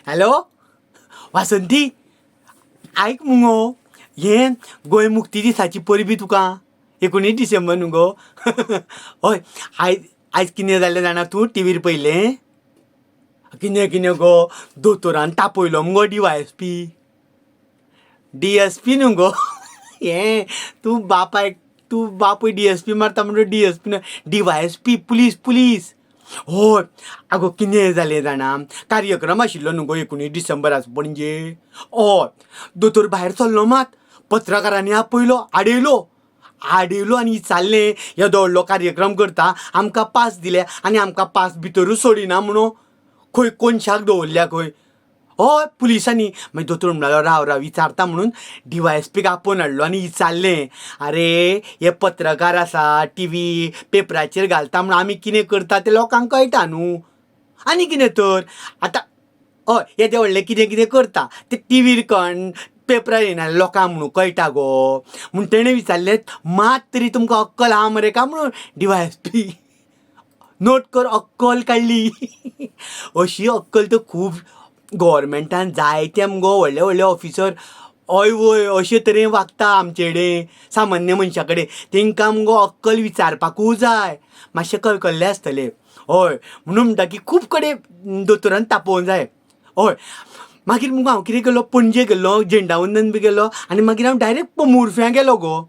Hello Vasanti, आयक मुगो, हें गोंय मुक्ती दिसाची परबीं तुका. 19 डिसेंबर न्हू गो? हय. आयज आयज कितें जालें जाणा तूं? टिवीर पयलें कितें कितें गो? दोतोरान तापयलो मुगो D Y S P, D S P न्हू गो हें. तूं बापायक, तूं बापूय डी एस पी मारता म्हणून डी एस पी न्हय, D Y S P, police police. हय. आगो, कितें जालें जाणा? कार्यक्रम आशिल्लो न्हू गो 19 डिसेंबराक पणजे. हय, दोतोर भायर सरलो मात, पत्रकारांनी आपयलो, आडयलो आडयलो आनी विचारलें, येदो व्हडलो कार्यक्रम करता, आमकां पास दिले आनी आमकां पास भितरूच सोडिना म्हणून खंय कोनशाक दवरल्या खंय. हय, पुलिसांनी. मागीर दोतोर म्हणलो, राव राव, विचारता म्हणून डी वाय एस पीक आपोवन हाडलो आनी विचारलें, आरे, हे पत्रकार आसा, टी व्ही पेपराचेर घालता म्हणून आमी कितें करता तें लोकांक कळटा न्हू. आनी कितें तर आतां हय, येदें व्हडलें कितें कितें करता तें टिवीर कण पेपरार येना, लोकांक म्हणून कळटा गो म्हूण तेणें विचारलें, मात तरी तुमकां अक्कल आहा मरे काय म्हणून. D Y S P note कर, अक्कल काडली. अशी अक्कल तर खूब गव्हर्मेंटान जायते मुगो व्हडले व्हडले ऑफिसर हय वय अशे तरेन वागता आमचे कडेन, सामान्य मनशा कडेन. तेंकां मुगो अक्कल विचारपाकूय जाय, मातशें कलकल्ले आसतले. हय, म्हणून म्हणटा की खूब कडेन दोतोरान तापोवंक जाय. हय, मागीर मुगो हांव कितें केलो, पणजे गेल्लो, झेंडावंदन बी गेलो आनी मागीर हांव डायरेक्ट पोमुर्फ्यां गेलो गो.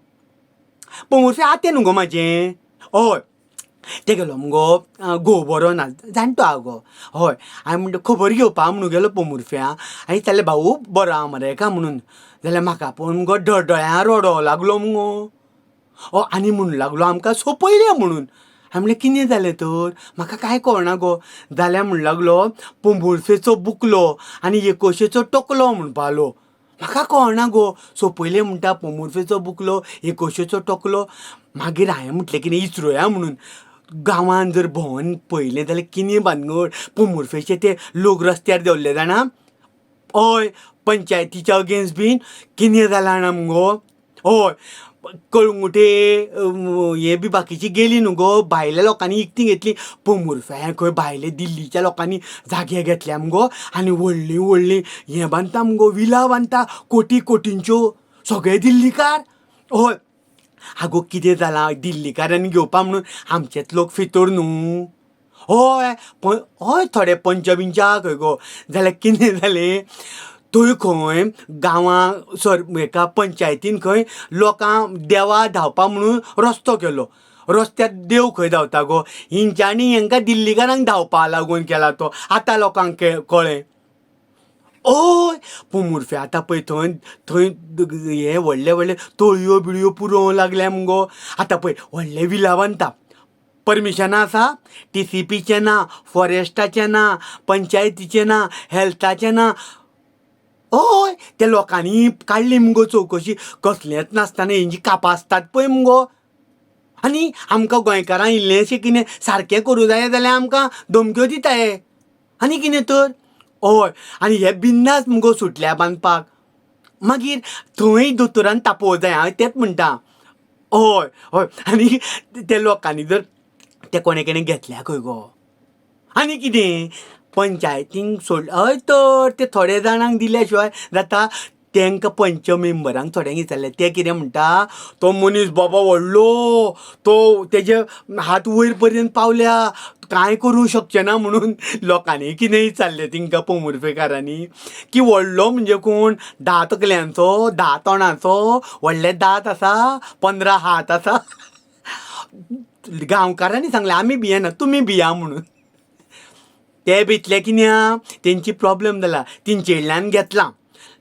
पोमुर्फ्यां आतें न्हू गो म्हाजें. हय, तें गेलो मुगो, घोव बरो ना, जाणटो आहा गो. हय, हांवें म्हणटा खबर घेवपा म्हणून गेलो पोमुर्फ्यां. हांवें विचारलें, भाऊ बरो आहा मरे काय म्हणून. जाल्यार म्हाका पळोवन मुगो डळडळ्यां रडो लागलो मुगो. हय, आनी म्हणूं लागलो, आमकां सोंपयलें म्हणून. हांवें म्हणलें, कितें जालें तर? म्हाका कांय कळना गो. जाल्यार म्हणूं लागलो, पोंबुर्फेचो बुकलो आनी एकोशेचो टकलो म्हणपा लागलो. म्हाका कळना गो, सोंपयलें म्हणटा, पोंबुर्फेचो बुकलो, एकोशेचो टकलो. मागीर हांवें म्हटलें, कितें इचरोया म्हणून. गांवांत जर भोंवन पळयलें जाल्यार कितें भानगड, पोंबुर्फेचे ते लोक रस्त्यार देंवल्ले जाणा. हय, पंचायतीच्या अगेन्स्ट बीन कितें जालां जाणा मुगो. हय, कळंगुटे हे बी बाकीची गेली न्हू गो, भायल्या लोकांनी इकती घेतली पोंबुर्फ्यां. खंय भायले दिल्लीच्या लोकांनी जागे घेतल्या मुगो आनी व्हडली व्हडली हें बांदता मुगो, विला बांदता कोटी कोटींच्यो, सगळे दिल्लीकार. हय, आगो, कितें जालां, दिल्लीकारांनी घेवपा म्हणून आमचेच लोक फितूर न्हू. हय, हय, थोडे पंच बिंच आहा खंय गो. जाल्यार कितें जालें, थंय खंय गांवां सर हेका पंचायतीन खंय लोकांक देवा धांवपा म्हणून रस्तो केलो. रस्त्यार देव खंय धांवता गो? हेंच्यांनी हेंकां दिल्लीकारांक धांवपा लागून केला तो. आतां लोकांक कळ्ळें. हय, पोमुर्फे आतां पळय थंय थंय हे व्हडले व्हडले तळयो बिळयो पुरोवंक लागल्या मुगो. आतां पळय व्हडले विला बांदता, परमिशनां आसा टी सी पीचें ना, फॉरेस्टाचें ना, पंचायतीचें ना, हेल्थाचें ना. हय, त्या लोकांनी काडली मुगो चवकशी, कसलेंच नासतना हेंची कापास्ताद पळय मुगो. आनी आमकां गोंयकारांक इल्लेंशें कितें सारकें करूं जाय जाल्यार आमकां धमक्यो दिता हे. आनी कितें तर. हय, आनी हे बिंदास मुगो सुटल्या बांदपाक. मागीर थंय दोतोरान तापोवंक जाय, हांव तेंच म्हणटा. हय हय, आनी ते लोकांनी जर ते कोणे कोणे घेतल्या खंय गो. आनी कितें, पंचायतींक सोड. हय तर ते थोडे जाणांक दिल्या शिवाय जाता? तांकां पंच मेंबरांक थोड्यांक विचारलें, ते कितें म्हणटा, तो मनीस बाबा व्हडलो, तो तेजे हात वयर पर्यंत पावल्या, कांय करूंक शकचे ना म्हणून. लोकांनी कितें विचारलें तिंकां पोमुर्फेकारांनी की व्हडलो म्हणजे कोण, 10 तकल्यांचो, 10 तोंडाचो, व्हडले दांत आसा, 15 हात आसा? गांवकारांनी सांगलें, आमी भियेना, तुमी भिया म्हणून. ते भितले कित्या तेंची प्रॉब्लम जाला, तेंचे कडल्यान घेतलां.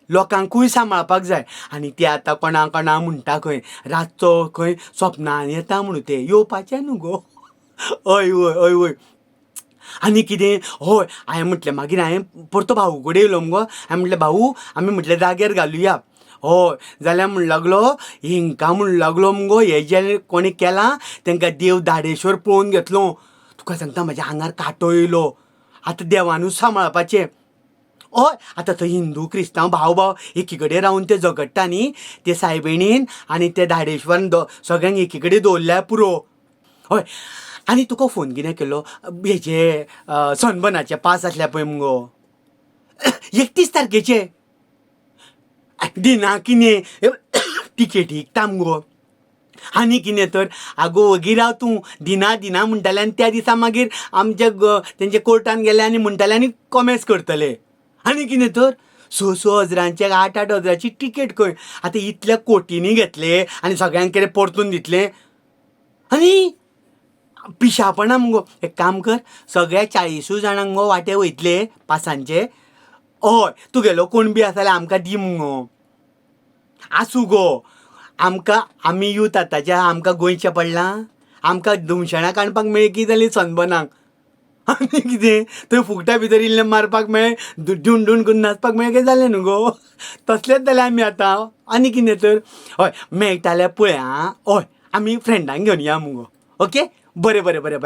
लोकांकूय सांबाळपाक जाय. आनी ते आतां कोणा कोणा म्हणटा खंय, रातचो खंय सपनान येता म्हणून. ते येवपाचें न्हू गो. हय हय हय हय, आनी कितें. हय, हांवें म्हटलें, मागीर हांवें परतो भाऊ कडेन येयलो मुगो. हांवें म्हटलें, भाऊ, आमी म्हटलें जाग्यार घालुया. हय, जाल्यार म्हण लागलो, हेंकां म्हण लागलो मुगो, हें जें कोणें केलां तेंकां देव दाडेश्वर पळोवन घेतलो. तुका सांगता, म्हाज्या आंगार कांटो येयलो. आतां देवानूच सांबाळपाचें. हय, आतां थंय हिंदू क्रिस्तांव भाव भाव एकी कडेन रावन ते झगडटा न्ही, ते सायबिणीन आनी ते धाडेश्वरान सगळ्यांक एकी कडेन दवरल्यार पुरो. हय, आनी तुका फोन कित्याक केलो, हेजे सनबर्नाचे पास आसले पळय मुगो. 31 तारखेचे. दिना कितें टिकेटी विकता मुगो. आनी कितें तर, आगो वगी राव तूं. दिना दिना म्हणटाले आनी त्या दिसा मागीर आमच्या तेंच्या कोर्टान गेले आनी म्हणटाले आनी कोमेस करतले. आनी कितें तर, 6 6 हजरांचे 8 8 हजरांची टिकेट खंय. आतां इतल्या कोटींनी घेतले आनी सगळ्यांक कितें परतून दितले? आनी पिशापणां मुगो. एक काम कर, सगळ्या 40 जाणांक मुगो वांटे वयतले पासांचे. हय, तुगेलो कोण बी आसा जाल्यार आमकां दी मुगो. आसूं गो, आमकां आमी यूथ आतांचे आमकां गोंयचें पडलां. आमकां धुमशेणां काडपाक मेळ्ळीं की जालीं सनबर्नाक. आनी कितें, थंय फुकटा भितर इल्लें मारपाक मेळ्ळें, डून डून करून नाचपाक मेळ्ळें काय जालें न्हू गो. तसलेंच जालें आमी आतां. आनी कितें तर, हय मेळटा जाल्यार पळय आं. हय, आमी फ्रेंडांक घेवन या मुगो. ओके, बरें बरें बरें, बाय.